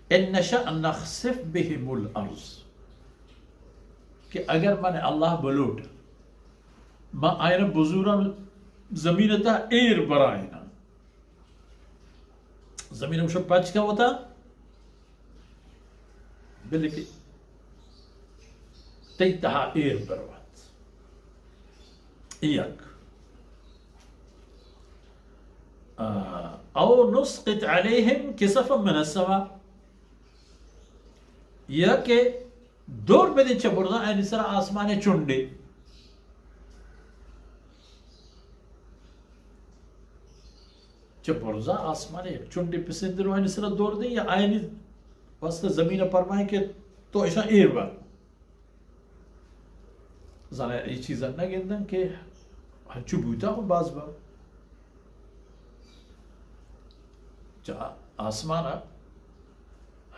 ان نشأ نخسف بهم الارض، کہ اگر من اللہ بلوٹ، ما آئین بزوران زمین تا ایر برائینا، زمین ہمشو پچ کا ہوتا، بلکہ تئی تہا ایر بروت۔ یک۔ آ، او نسقط علیہم کسفا من السماء، یا کہ دور بدیں چہ برزا آئینی سرا آسمان چنڈے۔ چہ برزا آسمان یک چنڈے پسندر آئینی سرا دور دیں، یا آئینی واسطہ زمین پرمائیں کہ تو ایشاں ایر بر۔ زاناں اے چیزاں نہ گندن کہ ہنچو بوتا ہوں باز با۔ چہ آسمان ء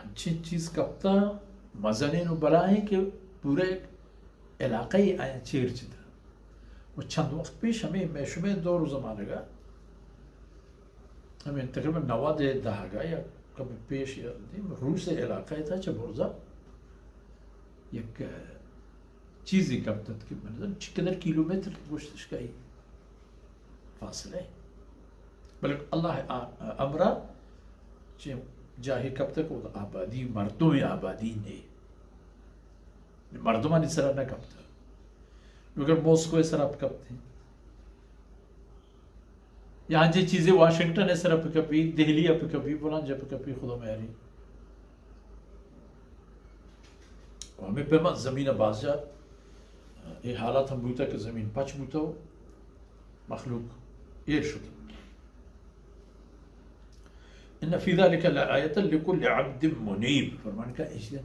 انچیں چیز کپتاں مزنیں و بلاہیں کہ پورا یک علاقہ ء آیاں چیر جتا۔ و چند وقت پیش ہمیں مئے شمئے دور و زمانگ ء، ہمیں تقریباً نود ء دہگ ء یا کمے پیش یا دیم روس ء علاقہ ء تھا چہ برزا یک چیزے کپتت کہ من نزاناں چقدر کیلومتر گوشتش کئی فاصلہ ہے۔ بلے اللہ ء امرا چہ جاہے کپتگ، او آبادی، مردم آبادی نے، مردمانی سرا نہ کپتگ۔ مگر موسکو سرا کپتے، یا انچیں چیزے واشنگٹن ء سرا پہ کپی، دہلی ء پہ کپی، فلان جا پہ کپی، خدا مہری۔ و ہمیں پیما زمین ء باز جا اے حالات ہم بوتا کہ زمین پچ بوتا و مخلوق ایر شتا۔ ان فی ذلک لآیۃ لکل عبد منیب، فرمان کا ایشی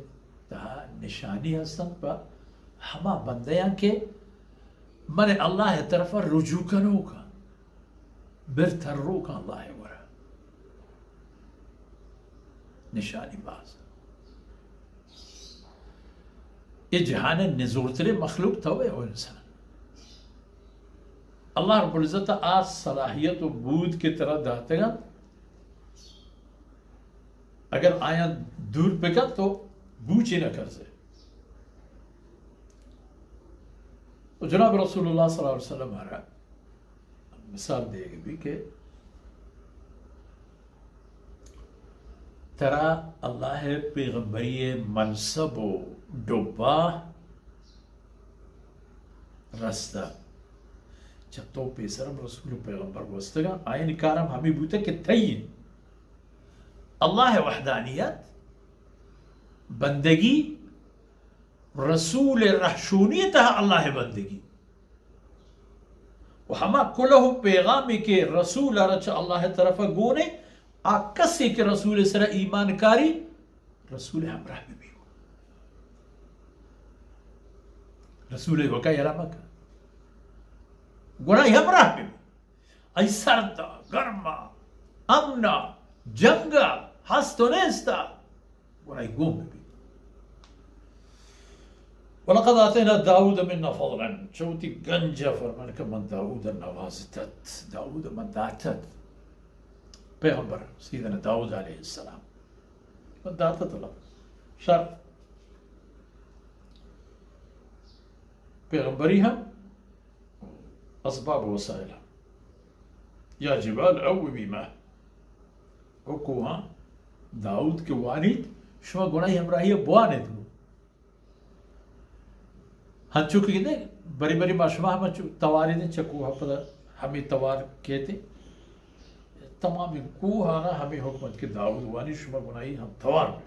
تہا نشانی ہستن پہ ہما بندیاں کہ من اللہ طرف رجوع کنوکاں۔ بر تروکاں اللہ ء گورا نشانی باز۔ اے جہان ء نزورتریں مخلوق تو ئے او انسان۔ اللہ رب العزت ء آ صلاحیت و بود کہ ترا داتگ انت، اگر آیاں دور بکن تو بوچی نہ کرزے۔ و جناب رسول اللہ صلی اللہ علیہ وسلم ء را مثال دیگ بی کہ ترا اللہ ء پیغمبری ء منصب و ڈبہ رستہ، چہ تو پیسر ہم رسول و پیغمبر گوستگاں، آیانی کار ہم ہمے بوتہ کہ تئی اللہ ء وحدانیت، بندگی، رسول ء رہشونی ء تہا اللہ ء بندگی۔ و ہما کلہ و پیغامی کہ رسول ء را چہ اللہ ء طرف ء گون انت، آ کسے کہ رسول ء سرا ایمان کاری، رسول ء ہمراہ بہ بی۔ رسول ء وکا یلہ مکن۔ گڑا ہمراہ بہ بی۔ ای سرد ء، گرم ء، امن ء، جنگ ء، ہست و نیست ء، گڑا ای گون بہ بیت۔ ولقد آتینا داود منا فضلا، چہ وتی گنج ء فرمان کہ من داود ء نوازتت، داود ء من داتت۔ پیغمبر سیدنا داود علیہ السلام من داتت اللہ۔ شر پیغمبری ہم اسباب و وسائل ہم۔ یا جبال اوبی معه۔ او کوہاں داؤد کہ وانیت، شما گڑا آئی ہمراہی ء بوان ات گوں۔ ہنچو کہ گندے، بری بری ما شما ہم انچو توارے دیں چہ کوہ ء پدا ہمے توار کیت۔ تمام کوہ آنا ہمے حکم ات کہ داؤد وانی شما گڑا آئی ہم توار بہ۔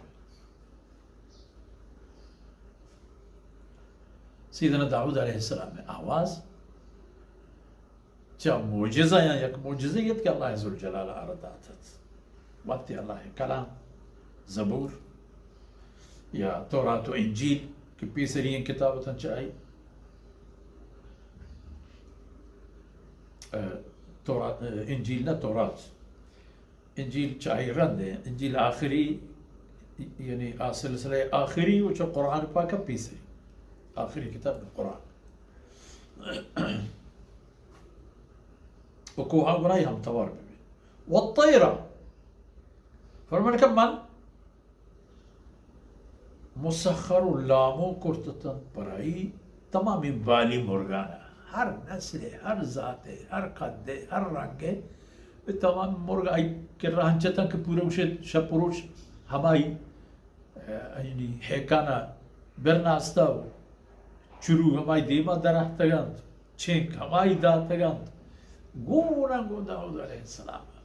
سیدنا داؤد علیہ السلام ء آواز چہ معجزہ یا یک معجزہ ات کہ اللہ ذوالجلال آرا دات ات۔ وقتی اللہ کلام، زبور یا تورات و انجیل کہ پیسری کتاب اتن چاہی، اه، تورات، اه، انجیل نہ تورات، انجیل چاہی رند ہے، انجیل آخری، یعنی آ سلسلہ آخری و چہ قرآن پاک پیسری، آخری کتاب قرآن۔ و کوہا گناہی ہم توار بہ بی۔ والطیر، فرمان کہ من مسخر و لامو کرتتنت برای تمامیں بالی مرگانا، ہر نسلے، ہر ذاتے، ہر قدے، ہر رنگے، تمام مرگ آئی کرا ہنچتن کہ پورا گوشت شپ و روچ ہمائی، اه، یعنی ہیکانا برناستا و چرو ہمائی دیما دراتکگنت، چنک ہمائی داتگنت۔ گون گون داؤد علیہ السلام